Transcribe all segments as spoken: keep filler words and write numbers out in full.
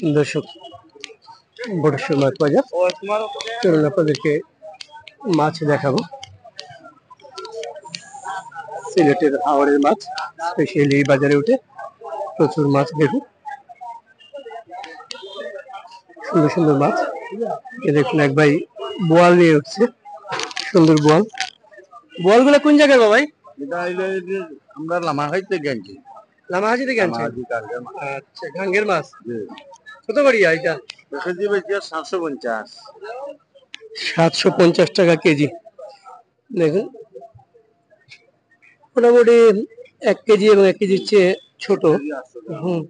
দর্শক, বটেশ্বর মাছ বাজার। চলুন, আপনাদেরকে মাছ দেখাবো। সিলেটের হাওরের মাছ, স্পেশালি এই বাজারে উঠে প্রচুর মাছ। দেখুন, সুন্দর সুন্দর মাছ। এ দেখুন, এক ভাই বোয়াল নিয়ে উঠছে, সুন্দর বোয়াল। বোয়ালগুলো কোন জায়গার, বাবাই? এটা হইলো এই যে আমরা লামাহাইতে গেঞ্জি। লামাহাজি থেকে আনছেন? লামাহাজি গাঙ্গের মাছ। আচ্ছা, গাঙ্গের মাছ। জি। কত করিয়া এটা? কেজি বেচি সাতশো পঞ্চাশ। সাতশো পঞ্চাশ টাকা কেজি। দেখুন, মোটামুটি এক কেজি এবং এক কেজির চেয়ে ছোট। হুম,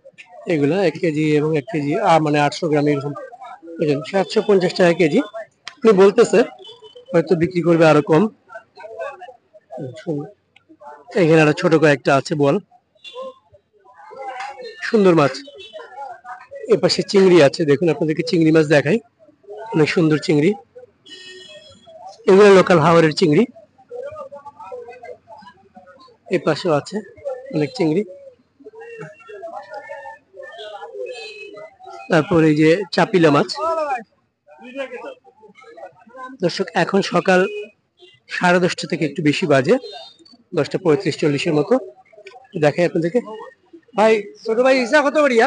এগুলা এক কেজি এবং এক কেজি, আ, মানে আটশো গ্রাম এরকম ওজন, সাতশো পঞ্চাশ টাকা কেজি। উনি বলতেছে হয়তো বিক্রি করবে আরো কম। হুম, এখানে আরো ছোট কয়েকটা আছে বোয়াল। সুন্দর মাছ। এপাশে চিংড়ি আছে, দেখুন আপনাদেরকে চিংড়ি মাছ দেখাই, অনেক সুন্দর চিংড়ি। এগুলো লোকাল হাওরের চিংড়ি। এপাশেও আছে অনেক চিংড়ি। তারপর এই যে চাপিলা মাছ। দর্শক, এখন সকাল সাড়ে দশটা থেকে একটু বেশি বাজে, দশটা পঁয়ত্রিশ চল্লিশের মতো। দেখাই আপনাদেরকে। ভাই, ছোট ভাই, ইসা কত করিয়া?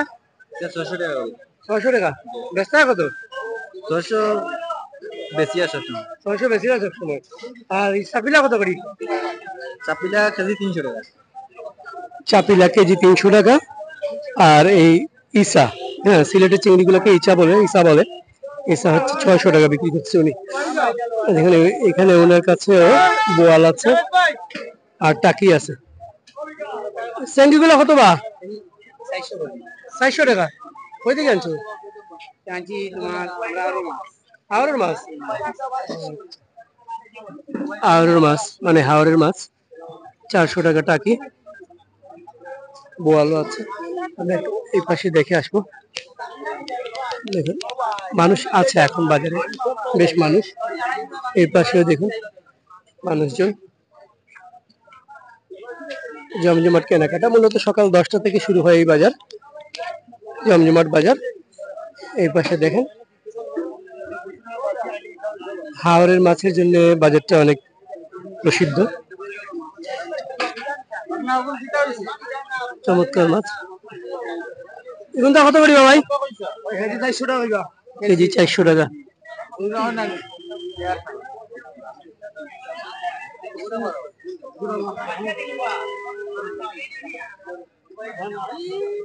ইসা ছয়শো টাকা করে। ছয়শো টাকা। বেচা কত? ছয়শো বেশি আছে সবসময়। ছয়শো বেশি আছে সবসময়। আর এই চাপিলা কত করি? চাপিলা কেজি তিনশো টাকা। চাপিলা কেজি তিনশো টাকা। আর এই ইসা, হ্যাঁ, সিলেটের চিংড়িগুলোকে ইচা বলে, ইসা বলে। ইসা হচ্ছে ছয়শো টাকা বিক্রি করছে উনি। এখানে, এখানে ওনার কাছে বোয়াল আছে আর টাকি আছে। চেংড়িগুলো কত বা? চারশো টাকা। কই থেকে আনছো? আনছি তোমার হাওরের মাছ। হাওরের মাছ? হাওরের মাছ, মানে হাওরের মাছ। চারশো টাকা টাকি, বোয়ালও আছে। আমরা একটু এই পাশে দেখে আসবো। দেখুন, মানুষ আছে এখন বাজারে, বেশ মানুষ। এই পাশেও দেখুন মানুষজন, জমজমাট কেনাকাটা। মূলত সকাল দশটা থেকে শুরু হয় এই বাজার, জমজমাট বাজার। এই পাশে দেখেন, হাওরের মাছের জন্য বাজারটা অনেক প্রসিদ্ধ। চমৎকার মাছ। এগুলো কত করি ভাই? কেজি চারশো টাকা।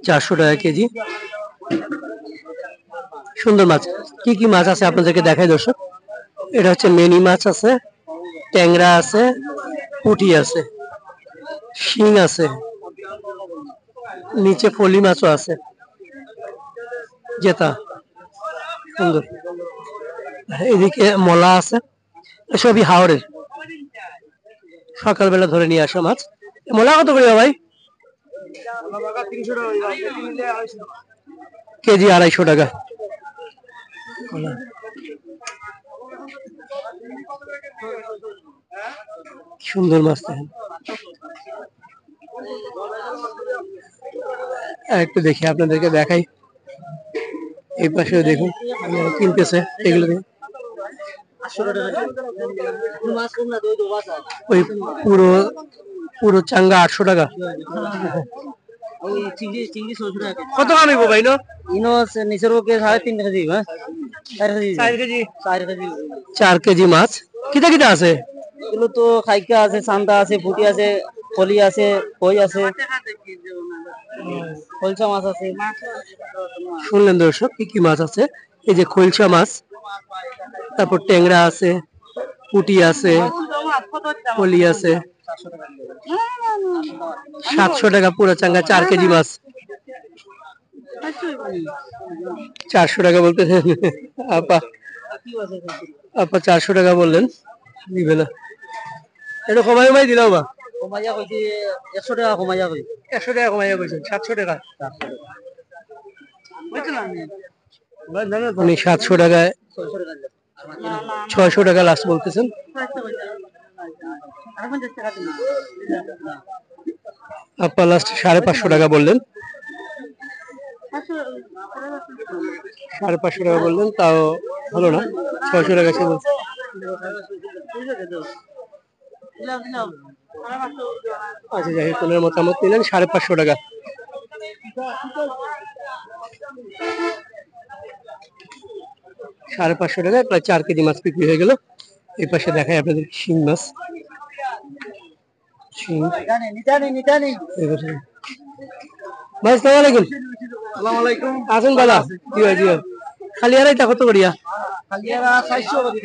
চারশো টাকা কেজি। সুন্দর মাছ। কি কি মাছ আছে আপনাদেরকে দেখাই দর্শক। এটা হচ্ছে মেনি মাছ আছে, ট্যাংরা আছে, পুঁটি আছে, শিং আছে, নিচে ফলি মাছও আছে। যেটা সুন্দর। এদিকে মলা আছে, সবই হাওরের, সকালবেলা ধরে নিয়ে আসা মাছ। মলা কত করে ভাই? কেজি আড়াইশো টাকা। সুন্দর মাছ দেখেন। আর একটু দেখি, আপনাদেরকে দেখাই। এই পাশেও দেখুন, মানে, কিনতেছে এগুলো দিয়ে। ওই পুরো, পুরো চাঙ্গা আটশো টাকা। কত দাম হইব ভাই, ইনো? ইনো আছে নিচের বুকে সাড়ে তিন কেজি, হ্যাঁ? চার কেজি। চার কেজি। চার কেজি। চার কেজি মাছ। কিতা কিতা আছে? এগুলো তো খাইকা আছে, সান্দা আছে, পুঁটি আছে, ফলি আছে, কই আছে, খলসা মাছ আছে। শুনলেন দর্শক, কি কি মাছ আছে? এই যে খলসা মাছ, তারপর ট্যাংরা আছে, পুঁটি আছে, ফলি আছে। সাতশো টাকা পুরা চাঙ্গা চার কেজি মাছ। চারশো টাকা বলতেছেন আপা। আপা চারশো টাকা বললেন, নিবে না। এটা কমাই কমাই দিলাও বা। কমাইয়া কইছি, একশো টাকা কমাইয়া কই। একশো টাকা কমাইয়া কইছেন, সাতশো টাকা। উনি সাতশো টাকায়, ছয়শো টাকা লাস্ট বলতেছেন। আপা লাস্ট সাড়ে পাঁচশো টাকা বললেন। সাড়ে পাঁচশো টাকা বললেন, তাও হলো না, ছয়শো টাকা সে বলছে। আচ্ছা, যাই হোক, ওনার মতামত নিলেন সাড়ে পাঁচশো টাকা। সাড়ে পাঁচশো টাকায় প্রায় চার কেজি মাছ বিক্রি হয়ে গেল। এই পাশে দেখাই আপনাদের শিং মাছ। শিং। এই পাশে। ভাই, আসসালামু আলাইকুম। আসসালামু আলাইকুম। আছেন বালা? জি ভাই, জি ভাই। খালি আর এটা কত করিয়া? খালি আর চারশো করি।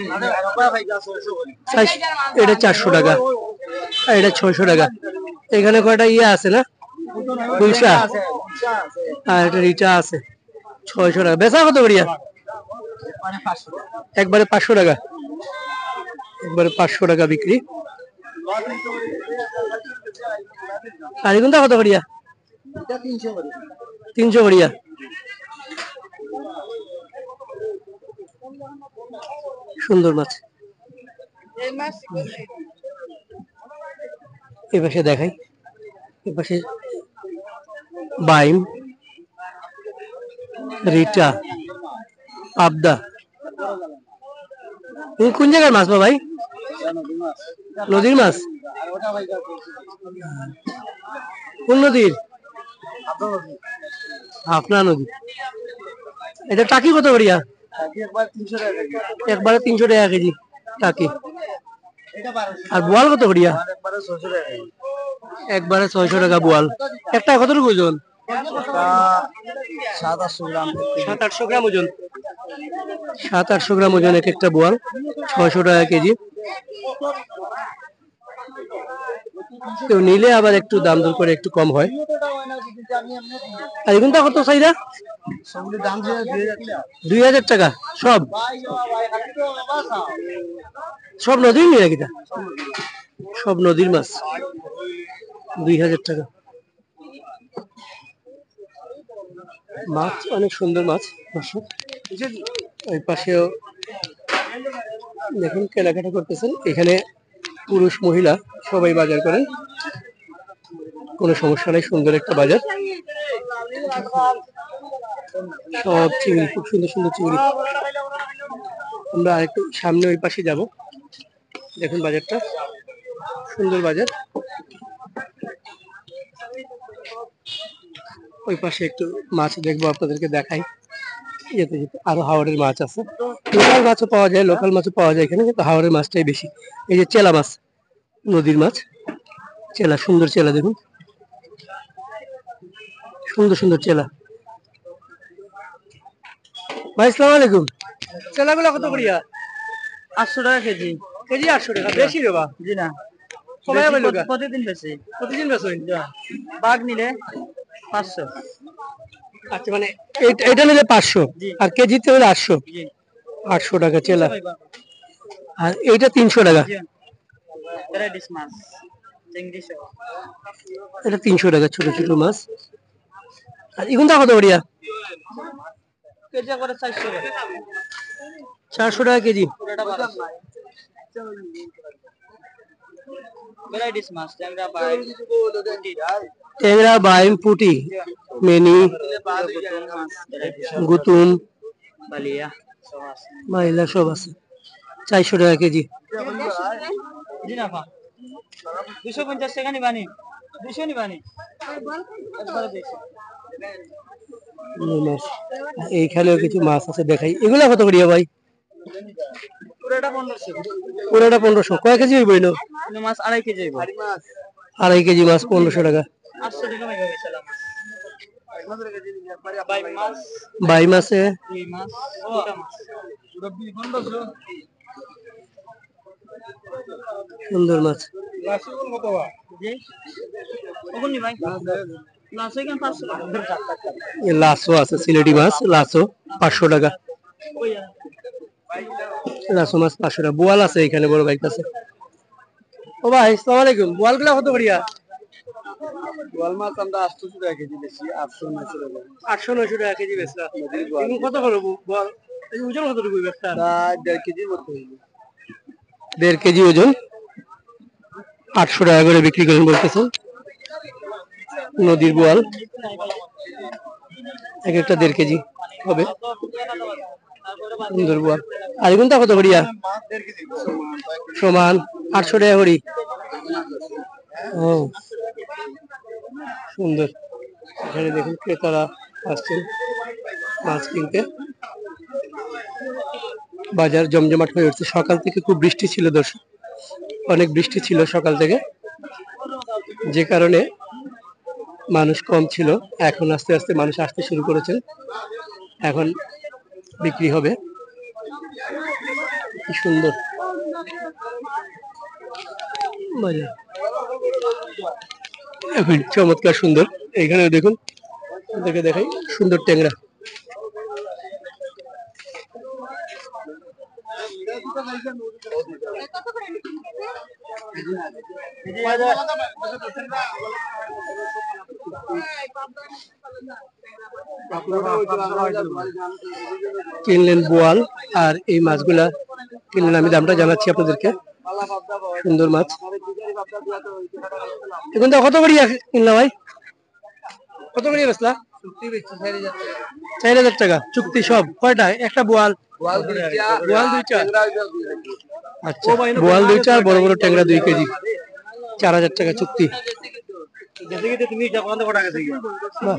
চারশো, এটা চারশো টাকা, আর এটা ছয়শো টাকা। এখানে কয়টা ইয়ে আছে না? গুলশা। আর একটা রিটা আছে। ছয়শো টাকা। বেচা কত করিয়া? একবারে পাঁচশো টাকা। একবারে পাঁচশো টাকা বিক্রি। আর এগুনটা কত করিয়া? তিনশো করিয়া। সুন্দর মাছ। এই পাশে দেখাই, এই পাশে বাইম, রিটা, পাবদা। তুমি কোন জায়গার মাছ বা ভাই? নদীর মাছ। কোন নদীর? হাফনা নদী। এটা টাকি কত করিয়া? একবারে তিনশো টাকা কেজি টাকি। আর বোয়াল কত করিয়া? একবারে ছয়শো টাকা বোয়াল। একটা কতটুকু ওজন? সাত আটশো গ্রাম। সাত আটশো গ্রাম ওজন। সাত আটশো গ্রাম ওজন এক একটা বোয়াল, ছয়শো টাকা কেজি। কেউ নিলে আবার একটু দাম দর করে একটু কম হয়। আর এগুনটা কত চাইরা? দুই হাজার টাকা সব? সব নদীর নিয়ে কিতা? সব নদীর মাছ। দুই হাজার টাকা। মাছ অনেক সুন্দর মাছ, দর্শক। ওই পাশেও দেখুন, কেনাকাটা করতেছেন। এখানে পুরুষ মহিলা সবাই বাজার করেন, কোনো সমস্যা নাই। সুন্দর একটা বাজার, সব চিংড়ি, খুব সুন্দর সুন্দর চিংড়ি। আমরা আরেকটু সামনে ওই পাশে যাব। দেখুন বাজারটা, সুন্দর বাজার। ওই পাশে একটু মাছ দেখবো, আপনাদেরকে দেখাই। যেতে যেতে আরো হাওরের মাছ আছে, লোকাল মাছও পাওয়া যায়, লোকাল মাছও পাওয়া যায় এখানে, কিন্তু হাওরের মাছটাই বেশি। এই যে চেলা মাছ, নদীর মাছ, চেলা, সুন্দর চেলা, দেখুন, সুন্দর সুন্দর চেলা। ভাই, আসসালামু আলাইকুম। চেলাগুলা কত করিয়া? আটশো টাকা কেজি। কেজি আটশো টাকা, বেশি রে বা। জি না। কমাইয়া বেশি বললো প্রতি-, গা? প্রতিদিন বেশি। প্রতিদিন বেশি? জি। বাঘ নিলে পাঁচশো। আচ্ছা, মানে, এই-, এটা নিলে পাঁচশো, জি। আর কেজিতে হলে আটশো। জি। আটশো টাকা চেলা। আর এইটা তিনশো টাকা। জি। ভ্যারাইটিস মাছ, চিংড়ি সহ। এটা তিনশো টাকা, ছোট ছোট মাছ। আর এগুনটা কত করিয়া? কেজি করে চারশো টাকা। চারশো টাকা কেজি। পুরাটা বারোশো। ভ্যারাইটিস মাছ, ট্যাংরা, বাইম, পুটি। ট্যাংরা, বাইম, পুটি, মেনি, গুতুম মাছ, ভ্যারাইটিস। গুতুম, বালিয়া, সব আছে। বালিয়া সব আছে। চারশো টাকা কেজি। জি না, পা। দুইশো পঞ্চাশ টাকা নিবানি? দুইশো নিবানি? একবারে দুইশো। এই মাছ। এইখানেও কিছু মাছ আছে, দেখাই। এগুলা কত করিয়া ভাই? পুরাটা পনেরোশো। পুরাটা পনেরোশো। কয় কেজি হইব এলো? এলো মাছ আড়াই কেজি হইব। আড়াই কেজি মাছ পনেরোশো টাকা। আটশো টাকা ভাই হবে, সালাম। বাইম মাছ। বাইম আছে। রুই মাছ, গোটা মাছ। সুন্দর মাছ। জি? ওগুন নি ভাই? লাসো এখানে পাঁচশো টাকা। এ লাসো আছে, সিলেটি মাছ, লাসো, পাঁচশো টাকা। লাসো মাছ পাঁচশো টাকা। বোয়াল আছে এখানে বড় ভাইর কাছে। ও ভাই, আসসালামু আলাইকুম। বোয়ালগুলা কত করিয়া? বোয়াল মাছ আমরা আটশো টাকা কেজি বেশি, আটশো নয়শো টাকা। আটশো নয়শো টাকা কেজি বেচলা। নদীর বোয়াল। এগুলো কত করে বো-, বোয়াল? এই ওজন কতটুকু হইবে একটা? প্রায় দেড় কেজির মতো হইবে। দেড় কেজি ওজন, আটশো টাকা করে বিক্রি করেন বলতেছেন। নদীর বোয়াল। এক একটা দেড় কেজি হবে। সুন্দর বোয়াল। আর এগুনতা কত করিয়া? সমান, আটশো টাকা করি। ও, সুন্দর। এখানে দেখুন, ক্রেতারা আসছেন মাছ কিনতে। বাজার জমজমাট হয়ে উঠছে। সকাল থেকে খুব বৃষ্টি ছিল, দর্শক, অনেক বৃষ্টি ছিল সকাল থেকে, যে কারণে মানুষ কম ছিল। এখন আস্তে আস্তে মানুষ আসতে শুরু করেছেন। এখন বিক্রি হবে। কি সুন্দর বাজার। এখন চমৎকার সুন্দর। এইখানে দেখুন, আপনাদেরকে দেখাই সুন্দর ট্যাংরা। কিনলেন বোয়াল, আর এই মাছগুলা কিনলেন। আমি দামটা জানাচ্ছি আপনাদেরকে। সুন্দর মাছ। এগুনতা কত করিয়া কিনলা ভাই? কত করিয়া বেচলা? চার হাজার টাকা চুক্তি সব। কয়টা? একটা বোয়াল। বোয়াল দুইটা। আচ্ছা, বোয়াল দুইটা আর বড় বড় ট্যাংরা দুই কেজি। চার হাজার টাকা চুক্তি। বাহ,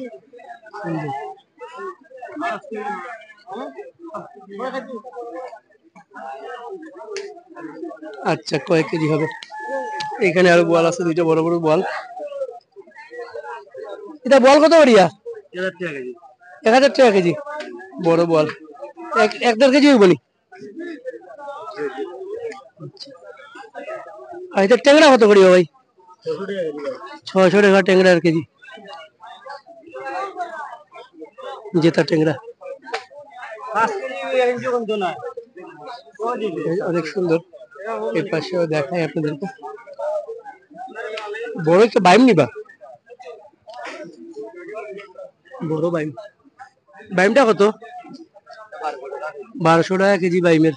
সুন্দর। আচ্ছা, কয় কেজি হবে? এখানে আরো বোয়াল আছে, দুইটা বড় বড় বোয়াল। এটা বোয়াল কত করিয়া? এক হাজার টাকা কেজি। বড় বোয়াল। এক, এক দেড় কেজি হইব নি? আর এটা ট্যাংরা কত করিয়া ভাই? ছয়শো টাকা ট্যাংরা এক কেজি। জেতা ট্যাংরা। অনেক সুন্দর। এই পাশেও দেখাই আপনাদেরকে। বড় একটা বাইম নিবা? বড় বাইম। বাইমটা কত? বারোশো টাকা কেজি বাইমের।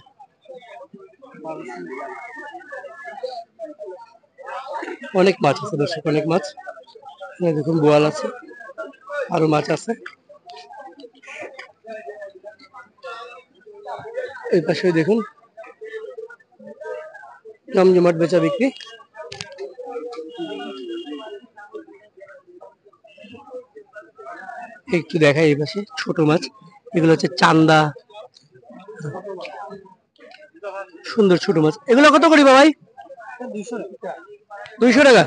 অনেক মাছ আছে দর্শক, অনেক মাছ। এই দেখুন, বোয়াল আছে, আরো মাছ আছে। এই পাশে দেখুন, জমজমাট বেচা বিক্রি। একটু দেখাই এই পাশে ছোট মাছ, এগুলো হচ্ছে চান্দা, সুন্দর ছোট মাছ। এগুলো কত করি ভাই? দুইশো টাকা।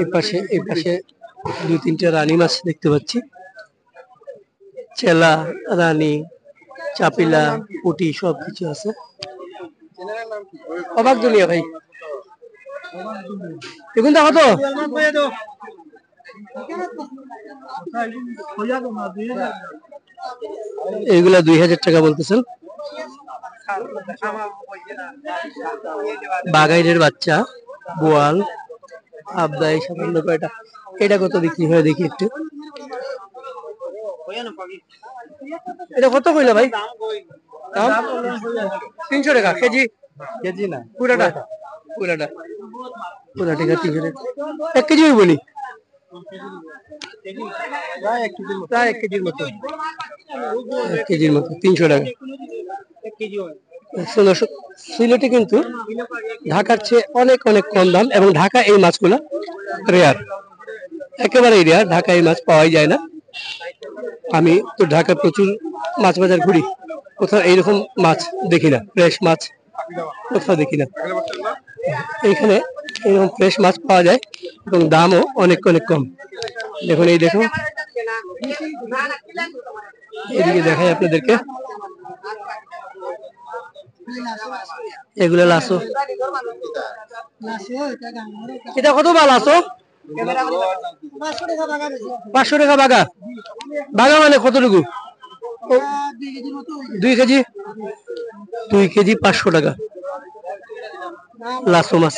এই পাশে, এই পাশে দুই তিনটা রানী মাছ দেখতে পাচ্ছি। চেলা, রানী, চাপিলা, পুটি সব কিছু আছে। অবাক দুনিয়া ভাই। এগুনতা কত? এইগুলা দুই হাজার টাকা বলতেছেন। বাগাইরের বাচ্চা, বোয়াল, আবদাই, সাতান্ন কয়টা। এটা কত বিক্রি হয় দেখি একটু। এটা কত কইলা ভাই? দাম? তিনশো টাকা কেজি। কেজি না, পুরাটা? পুরাটা। পুরা টাকা তিনশো টাকা। এক কেজি হইব নি? প্রায় এক কেজির মতো। প্রায় এক কেজির মতো। এক কেজির মতো, তিনশো টাকা। সুন্দর সু-, সিলেটে কিন্তু ঢাকার চেয়ে অনেক, অনেক কম দাম, এবং ঢাকা এই মাছগুলা রেয়ার, একেবারেই রেয়ার। ঢাকা এই মাছ পাওয়াই যায় না। আমি তো ঢাকায় প্রচুর মাছ বাজার ঘুরি, কোথাও এইরকম মাছ দেখি না, ফ্রেশ মাছ কোথাও দেখি না। এইখানে এরকম ফ্রেশ মাছ পাওয়া যায় এবং দামও অনেক, অনেক কম। দেখুন, এই দেখুন, এদিকে দেখাই আপনাদেরকে, এগুলা লাসো। এটা কত বা লাসো? পাঁচশো টাকা বাগা। বাগা মানে কতটুকু? দুই কেজি। দুই কেজি পাঁচশো টাকা লাসো মাছ।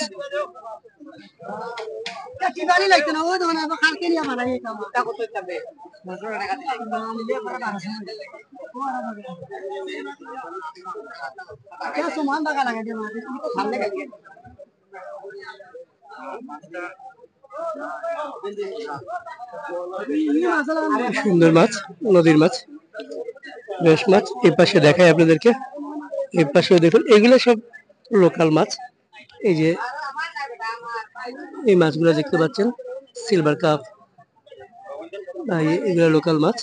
সুন্দর মাছ, নদীর মাছ, ফ্রেশ মাছ। এই পাশে দেখাই আপনাদেরকে, এই পাশেও দেখুন, এগুলো সব লোকাল মাছ। এই যে এই মাছগুলো দেখতে পাচ্ছেন, সিলভার কার্প, আর এ-, এগুলো লোকাল মাছ।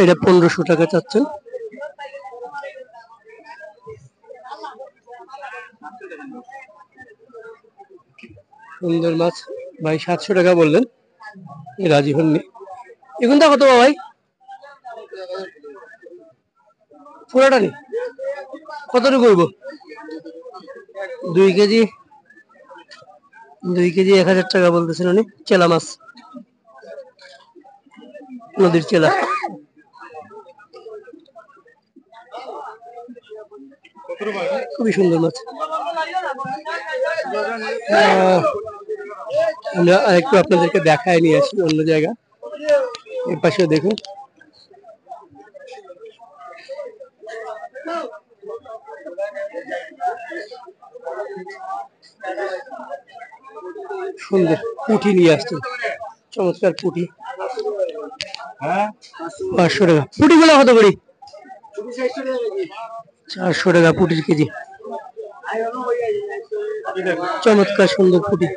এটা পনেরোশো টাকা চাচ্ছেন। সুন্দর মাছ ভাই, সাতশো টাকা বললেন, রাজি হননি। এগুনটা কত ভাই? পুরাটা নি? কতটুকু হইব? দুই কেজি, দুই কেজি এক হাজার টাকা বলতেছেন উনি। চেলা মাছ, নদীর চেলা, খুবই সুন্দর মাছ। আহ, আমরা আরেকটু আপনাদেরকে দেখায় নিয়ে আসি অন্য জায়গা। এই পাশে দেখুন, সুন্দর পুঁটি নিয়ে আসছেন, চমৎকার পুঁটি। পাঁচশো টাকা। পুঁটিগুলো কত করি? চারশো টাকা পুঁটির কেজি। চমৎকার সুন্দর পুঁটি।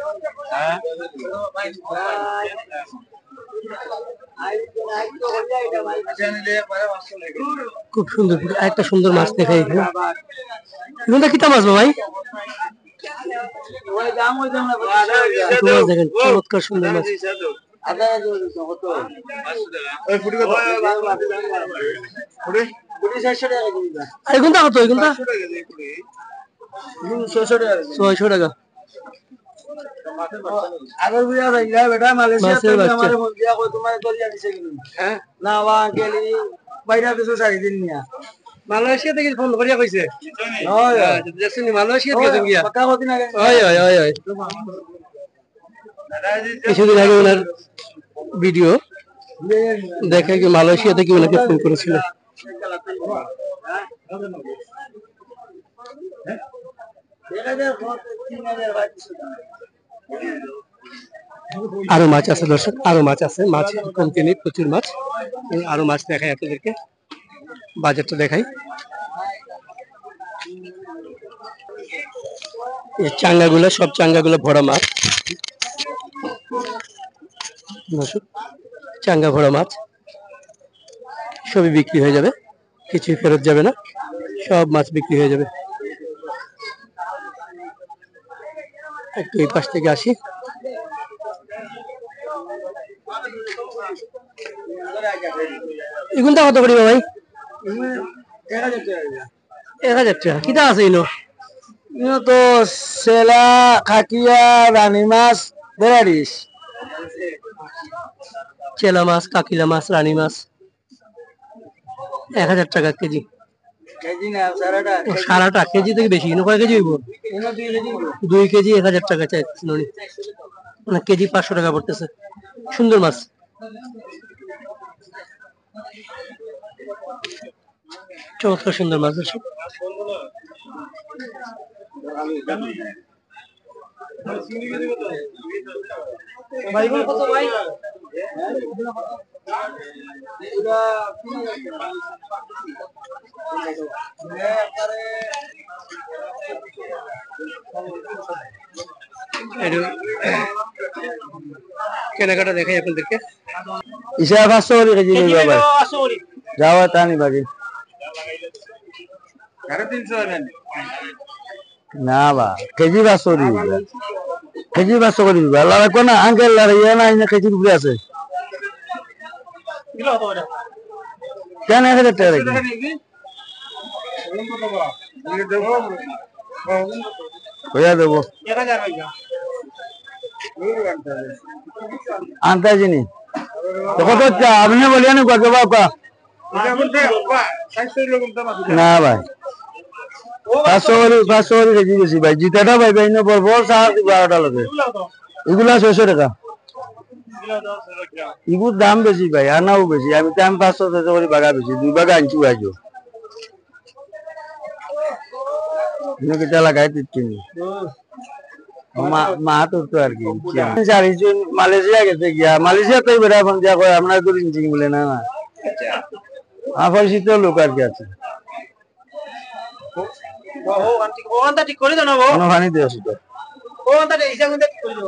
খুব সুন্দর পুঁটি। আরেকটা সুন্দর মাছ দেখাই এখানে। এগুলো কিতা মাছ ভাই? একটু মাছ দেখেন, চমৎকার সুন্দর মাছ। আর এগুনটা কত, এগুনটা? ছয়শো টাকা। আগর বুঝা যায় না, বেটা, মালয়েশিয়া মাছের থাকি বাচ্চা। আমারে ফোন দিয়া কয়, "তোমারে দরিয়া দিছে কিনা?" হ্যাঁ? না, বা আঙ্কেল, এই বাইরে কিছু চারি দিন নিয়া। মালয়েশিয়া থাকি ফোন করিয়া কইছে? হয়, হয়। আচ্ছা, দেখছেন নি, মালয়েশিয়া থাকি গিয়া। পাক্কা কদিন আগে। হয়, হয়, হয়, হয়। কিছুদিন আগে ওনার ভিডিও দেখে কি মালয়েশিয়া থেকে ওনাকে ফোন করেছিল। আরো মাছ আছে দর্শক, আরো মাছ আছে, মাছ কমতি নেই, প্রচুর মাছ। আমি আরো মাছ দেখাই আপনাদেরকে, বাজারটা দেখাই। এই চাঙ্গাগুলো, সব চাঙ্গাগুলো ভরা মাছ দর্শক, চাঙ্গা ভরা মাছ, সবই বিক্রি হয়ে যাবে। কিছুই ফেরত যাবে না, সব মাছ বিক্রি হয়ে যাবে। একটু এই পাশ থেকে আসি। এগুনটা কত করি ভাই? এক হাজার টাকা। কিতা আছে ইনো? ইনো তো সেলা, কাকিলা, রানী মাছ, ভ্যারাইটিস। চেলা মাছ, কাকিলা মাছ, রানী মাছ। এক হাজার টাকা কেজি। কেজি না, সারাটা। ও, সারাটা কেজি থেকে বেশি। ইনো কয় কেজি হইব? ইনো দুই কেজি হইব। দুই কেজি এক হাজার টাকা চাইতেছেন উনি। মানে কেজি পাঁচশো টাকা পড়তেছে। সুন্দর মাছ। চমৎকার সুন্দর মাছ দর্শক। ভাই, কত ভাই? একটু কেনাকাটা দেখাই আপনাদেরকে। ইসা পাঁচশো করি কেজি নিবা ভাই। যাওয়া তানি বাকি। সাড়ে তিনশো দেন। না বা, কেজি পাঁচশো করি দিবা। কেজি পাঁচশো করি দিবা। আল্লাহ রাখবো না, আঙ্কেল, আল্লাহ রাখবো না, ইনে কেজির উপরে আছে। কেন এক হাজার টাকা রাখবি? কইয়া দেবো। আনতে আসিনি। তো কত হচ্ছে? আপনি বলিয়া নি কত বা কা? না ভাই, পাঁচশো করি, পাঁচশো করি কেজি বেশি ভাই। জিতাটা ভাই, ভাই, ইনো বড় বড় চা বারোটা লগে। এগুলা ছয়শো টাকা। ইগুর দাম বেশি ভাই, আনাও বেশি। আমি তো আমি পাঁচশো ছয়শো করি বাগা বেশি, দুই বাগা আনছি ভাই। ইনো কিতা লাগাই দিচ্ছি নি? ও মা, মা তো তো আর কি। চারিজন মালয়েশিয়া গেছে গিয়া। মালয়েশিয়া তো বেটা ফোন দিয়া কয়, "আমরা তো রিঞ্জিং বলে না, না।" আমার পরিচিত লোক আর কি আছে। ও, ও, ওখান থেকে, ওখানটা ঠিক করে দেন, ও। কোনো পানি দিয়ে আসি তো। ও, ওখানটা এই জায়গাটা ঠিক করে দেন।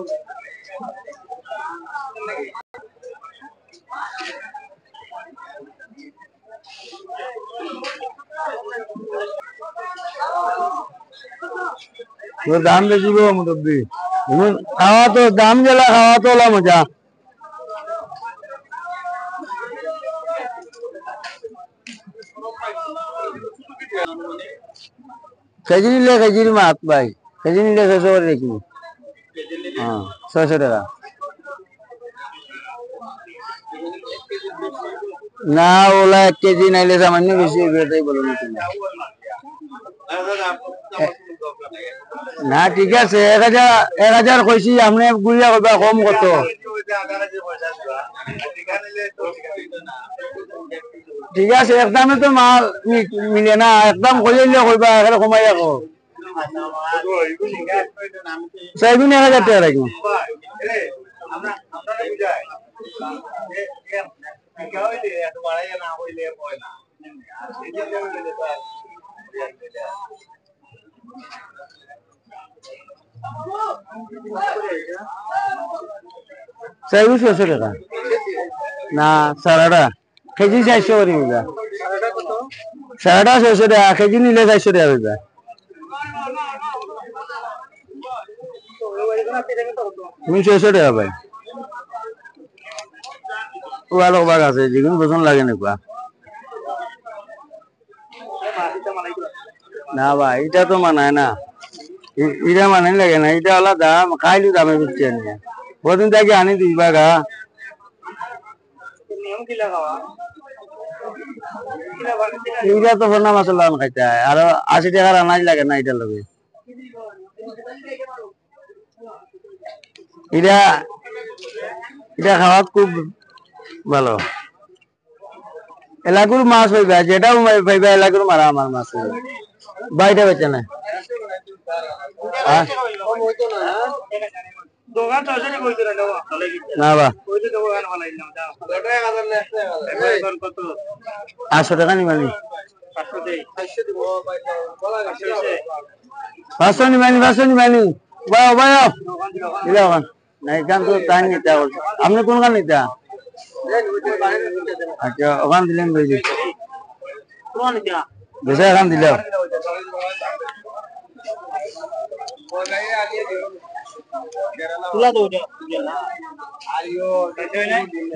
তো দাম বেশি গো, মুরব্বি। হুম, খাওয়া তো দাম গেলা, খাওয়া তো ওলা মজা। কেজি নিলে কেজির মাত ভাই, কেজি নিলে ছয়শো করে দেখি। হ্যাঁ, ছয়শো টাকা। না, ওলা এক কেজি নাইলে সামান্য বেশি অইবো, এটাই বলো না তুমি। না, ঠিক আছে, এক হাজার, এক হাজার কইছি, আপনে ঘুরিয়া কইবা কম কত। ঠিক আছে, একদমে তো মাল মি-, মিলে না, একদম কইলে কইবা, এখানে কমাই রাখো। চাইগুন এক হাজার টাকা রাখবো। চাইগুন ছয়শো টাকা। না, সারাটা। কেজি চারশো করি নিবা। সারাটা ছয়শো টাকা, কেজি নিলে চারশো টাকা অইবা। তুমি ছয়শো টাকা ভাই। ও আরো বাঘ আছে, যেগুন পছন্দ লাগে না কুয়া। না ভাই, এটা তো মানায় না। ই-, এটা মানাই লাগে না, এটা আলাদা, খাইলে দামে বিকছে না। ওদিন থাকি আনি দুই বাঘা। এটা তো ভোনা মাছর লাগান খাইতে হয়, আরো আশি টাকার আনাজ লাগে না এটার লগে। এটা, এটা খাওয়াত খুব ভালো। এলাকুর মাছ পাইবা, যেটা পাইবা এলাকুর মারা আমার মাছ পাইবা। বাইরে বেচে না। হ্যাঁ? না বা। আটশো টাকা নিবানি। পাঁচশো নিবানি, পাঁচশো নিবানি। বাও, বাও। দিলে ওখান। না, এখান তো তাই নিতে বলছে। আপনি কোনখান নিতে? আচ্ছা, ওখান দিলেন, বুঝলি। বেশি এখান দিলে।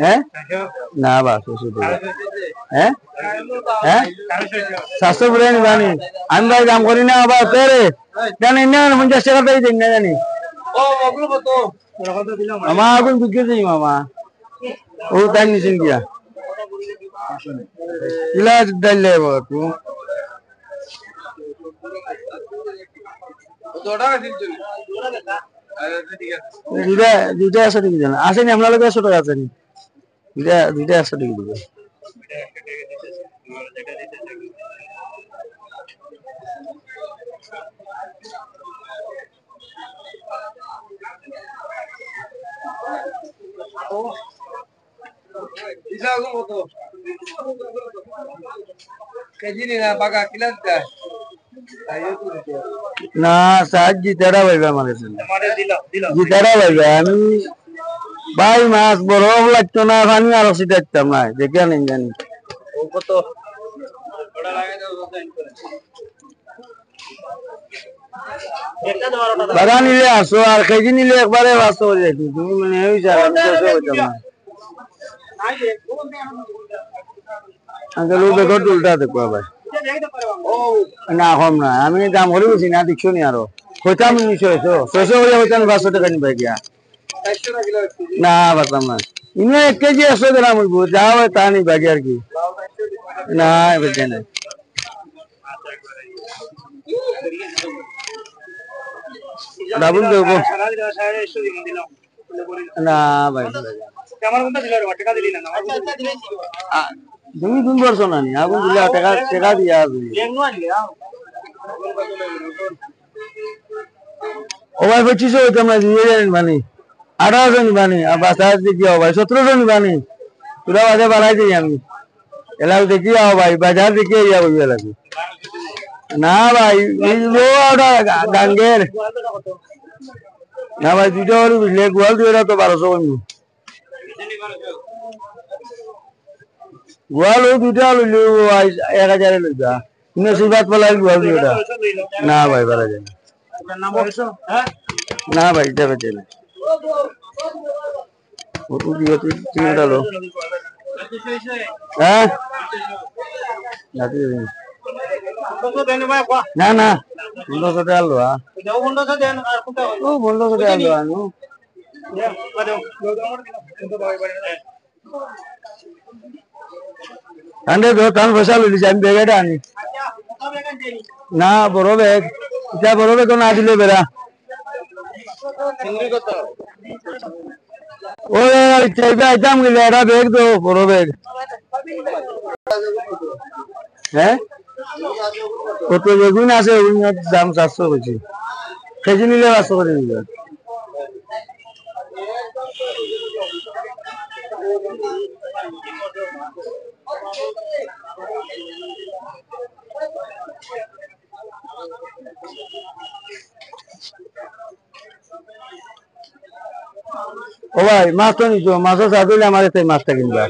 হ্যাঁ? না বা, ছয়শো টাকা। হ্যাঁ? হ্যাঁ? সাতশো করে নিবানি। আমি ভাই দাম করি না, আবার তোরে। জানি না, পঞ্চাশ টাকা তো এই দিন না জানি। মামা, আগুন বিক্রি দিই, মামা। ও, তাই নিছেন গিয়া। কিলা ডাইল লেবো একটু। দুইটা, দুইটা একশো টাকা দিবেন। আসেনি, আপনার লগে একশো টাকা আসেনি। দুইটা, দুইটা একশো টাকা দিবেন। না, স্যার, জিতারা ভাইবা আমার কাছে। জিতারা ভাইবা, আমি ভাই মাছ বড় লাগতো না, পানি আরো ছিটাইতাম না, দেখে আনি জানি। বাগা নিলে আসো, আর কেজি নিলে একবারে পাঁচশো করে দেখি। তুমি মানে ওই স্যার, আমি ছয়শো করতাম না। আঙ্কেল, ও বেগর উল্টা দেখো ভাই। না, কম না। আমি দাম করে বুঝি না, দেখছো নি আরো। কইতাম নি ছয়শো। ছয়শো করে কইতাম, পাঁচশো টাকা নিবা গিয়া। না, পারতাম না। ইনো এক কেজি একশো গ্রাম অইবো, যা অয় তা নিবা গিয়া আর কি। না, এবার দেয় না। ডাবল দেবো। না ভাই। আ, তুমি কোন বর্ষ না নি? আগুন দিলে টাকা, টাকা দিয়া আসবে। ও ভাই, পঁচিশশো হইতাম না, দুই হাজার নিবানি, আঠারোশো নিবানি, আর বাজার দেখি ও ভাই, সতেরোশো নিবানি, তোরা বাদে বাড়াই দিই আমি। এলাও দেখি আও ভাই, বাজার দেখি ইয়া বলবে লাগে। না ভাই, এই লো ওটা গা-, গাঙ্গের। না ভাই, দুইটা করে বুঝলে, গোয়াল দুইটা তো বারোশো কইমু। গোয়াল ও দুইটা লইলে ও আই এক হাজারে লইবা। নসিবাত বলার গোয়াল দুইটা। না ভাই, বাড়া যায় না। না ভাই, যাবে যায় না। ও, ও, ও, ও, তিন হাজার লো। হ্যাঁ? না, তুই না, না। পনেরোশো টাকা লো, হ্যাঁ। ও, পনেরোশো টাকা লো, হ্যাঁ, নো। আনতে তো তান পয়সা লইলি, আমি ব্যাগ এটা আনি। না, বড় ব্যাগ। এটা বড় ব্যাগ তো না দিলে বেড়া। ও, চাইবে আইতাম গেলে, এটা ব্যাগ তো, বড় ব্যাগ। হ্যাঁ? কত বেগুন আছে, ওই দাম চারশো কইছি। কেজি নিলে পাঁচশো করে দিবে। ও ভাই, মাছ তো নিছো, মাছও স্বাদ হইলে আমার কাছে মাছটা কিনবা।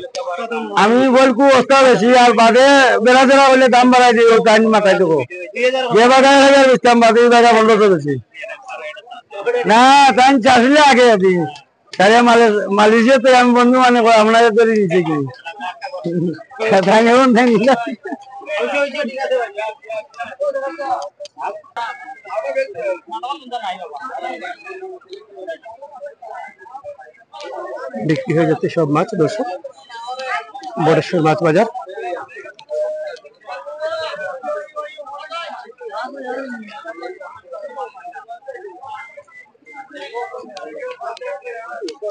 আমি বলকু অস্তা বেশি, আর বাদে বেড়া চেরা হইলে দাম বাড়াই দিই, ও টাইম মাথায় দেবো। যে বাজার এক হাজার বেচতাম, বাদে এই বাজার পনেরোশো বেশি। না, টাইম চাষলে আগে দিন। তাহলে মালয়ে-, মালয়েশিয়াতে আমি বন্ধু মানে কই, আপনারা ধরে নিছে কি? তাই এখন তাই নিলাম। বিক্রি হয়ে যাচ্ছে সব মাছ, দর্শক। বটেশ্বর মাছ বাজার।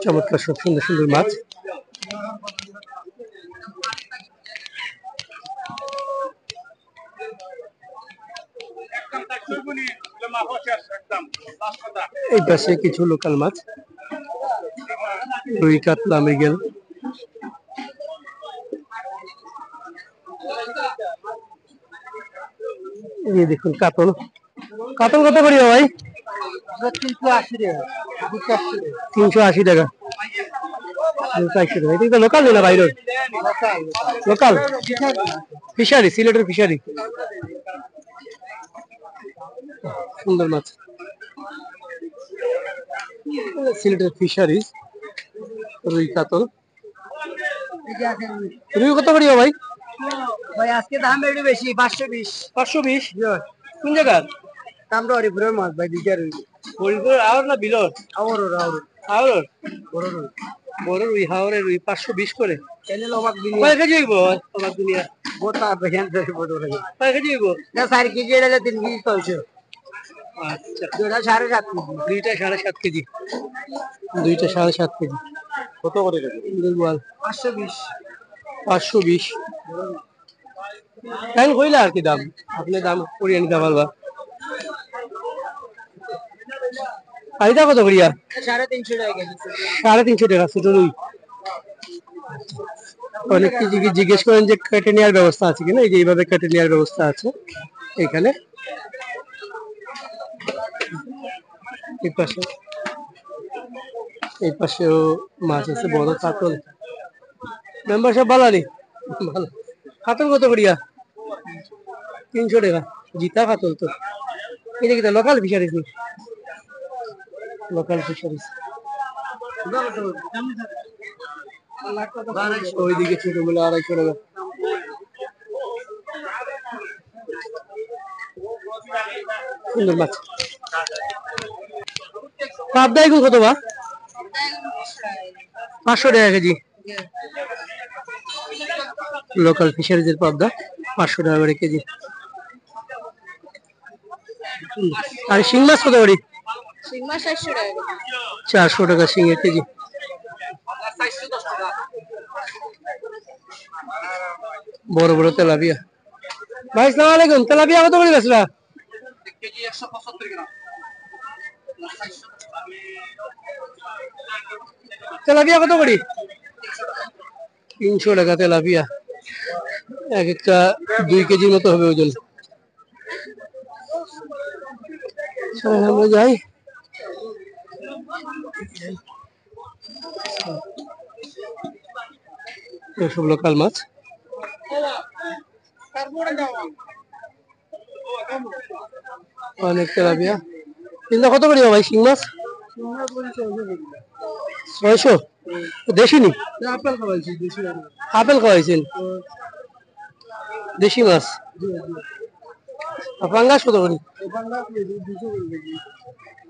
চমৎকার সব সুন্দর সুন্দর মাছ। এই পাশে কিছু লোকাল মাছ, রুই, কাতলা, মৃগেল। এই দেখুন কাতল, কাতল কত করি ভাই? তিনশো আশি টাকা। তিনশো আশি টাকা। তিনশো আশি টাকা। এটা তো লোকাল না বাইরের? লোকাল। ফিশারি, সিলেটের ফিশারি। সুন্দর মাছ। সিলেটের ফিশারিজ, রুই কাতল। রুই কত করি ভাই? ভাই, আজকে দাম একটু বেশি, পাঁচশো বিশ। পাঁচশো বিশ? জি ভাই। কোন জায়গার? কামরা হরিপুরের মাছ ভাই, দুইটা রুই। হরিপুর আওর না বিলর? আওর, আওর। আওর? বড় রুই। বড় রুই, হাওরে রুই, পাঁচশো বিশ করে। কেন অবাক দুনিয়া? কয় কেজি হইব অবাক দুনিয়া? গোটা বেহেন ধরে বড় রুই। কয় কেজি হইব? না, চার কেজি, এটা হলে তিন কেজি চলছে। আচ্ছা। দুইটা সাড়ে সাত কেজি। দুইটা সাড়ে সাত কেজি। দুইটা সাড়ে সাত কেজি। কত করে কেজি? ইন্দুর বল। পাঁচশো বিশ। পাঁচশো বিশ। তাই কইলা আর কি দাম। আপনি দাম করিয়া নিতে পারবা। আর এটা কত করিয়া? সাড়ে তিনশো টাকা কেজি। সাড়ে তিনশো টাকা, ছোট রুই। অনেকে জিজ্ঞে-, জিজ্ঞেস করেন যে কেটে নেওয়ার ব্যবস্থা আছে কিনা। এই যে এইভাবে কেটে নেওয়ার ব্যবস্থা আছে এখানে। এই পাশে, এই পাশেও মাছ আছে, বড় কাতল। মেম্বার সাহেব, ভালা নি? ভালা। কাতল কত করিয়া? তিনশো টাকা। জিতা কাতল তো। এটা কিতা লোকাল ফিশারিজ নি? Local fisheries. ওইদিকে ছোটগুলো আড়াইশো টাকা। সুন্দর মাছ। পাবদা এগুলো কত বা? পাঁচশো টাকা কেজি। লোকাল ফিশারিজের পাবদা পাঁচশো টাকা করে কেজি। আর শিং মাছ কত করি? শিং মাছ চারশো টাকা কেজি। চারশো টাকা শিঙের কেজি। বড় বড় তেলাপিয়া। ভাই, আসসালামু আলাইকুম। তেলাপিয়া কত করে বেচরা? তেলাপিয়া কত করি? তিনশো টাকা তেলাপিয়া, এক একটা দুই কেজির মতো হবে ওজন। চলো, আমরা যাই। এসব লোকাল মাছ। অনেক তেলাপিয়া। কিন্তু কত করি ভাই শিং মাছ? ছয়শো। দেশি নি? আপেল খাওয়াইছি, দেশি আপেল। আপেল খাওয়াইছেন? দেশি মাছ। জি, জি। আর পাঙ্গাস কত করি? এই পাঙ্গাস দুইশো করি কেজি।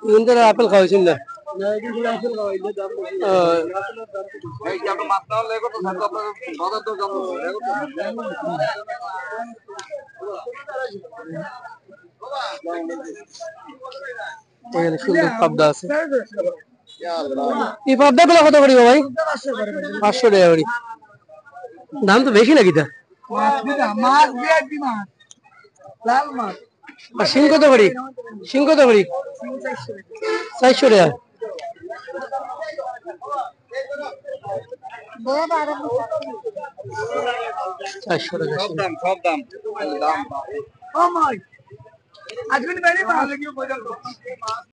কিন্তু আপেল খাওয়াইছেন না? না, এটা শুধু আপেল খাওয়াই, এটা দাম বেশি। আহ। এই যে আপনার মাছ না হলে এগো তো থাকতো, আপনার বাজার দর জানতো না, এগো তো থাকতো। এখানে সুন্দর পাবদা আছে। এই পাবদা গুলা কত করি গো ভাই? পাঁচশো টাকা করি। দাম তো বেশি নাকি তা? মাছ বিদা, মাছ বিয়ার দি মাছ। লাল মাছ। আর শিং কত করি? শিং কত করি? চারশো টাকা। চারশো টাকা শিং। সব দাম, সব দাম। দাম। ও মাই। আজকে বাইরে মাছ।